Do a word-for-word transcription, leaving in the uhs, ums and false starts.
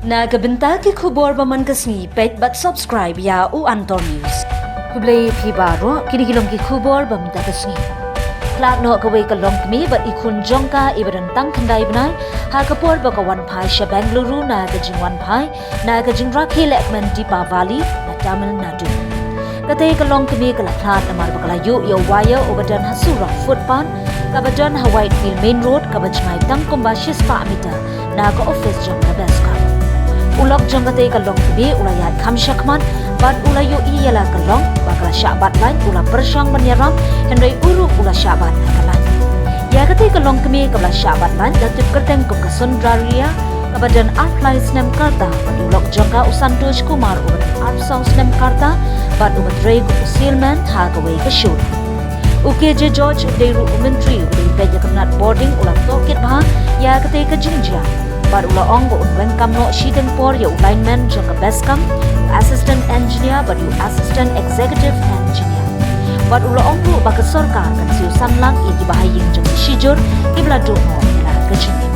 Na ka bynta ki khubor ba man ka sngi, peit bad subscribe ïa U Antor News. Khublei phi baroh, kine ki long ki khubor ba mynta ka sngi. Khlad noh kawei ka longkmie bad i khun jong ka iba don tang khyndai bnai ha ka por ba ka wan phai sha Bengaluru na ka jingwan phai na ka jingrakhe lehkmen Deepavali na Tamil Nadu. Katei ka longkmie ka la khlad namar ba ka la ïuh ïa u wire uba don ha surok footpath kaba don ha Whitefield Main Road, kaba jngai tang kumba shispah meter na ka office jong ka Bescom. U lok jong katei ka longkmie u la ïaid kham shakhmat bad u la ïohi ïa la ka long ba ka la shah bat line, u la pyrshang ban ïaram, hynrei u ruh u la shah bat ha ka line. Ïa katei ka longkmie kaba la shah bat line la tip kyrteng kum ka Sundaria, kaba don arphew lai snem ka rta, bad u lok jong ka u Santosh Kumar uba don arphew saw snem ka rta bad uba trei kum u salesman ha kawei ka showroom. U K J George, u dei ruh u myntri uba dei peit ïa ka tnat bording, u la tohkit bha ïa katei ka jingjia bad u la ong ba un weng kam noh shiteng por ïa u lineman jong ka Bescom, u assistant engineer bad u assistant executive engineer. Bad u la ong ruh ba ka sorkar kan siew san lak ïa kiba ha ïing jong ki shijur kiba la duh noh ïa la ka jingim.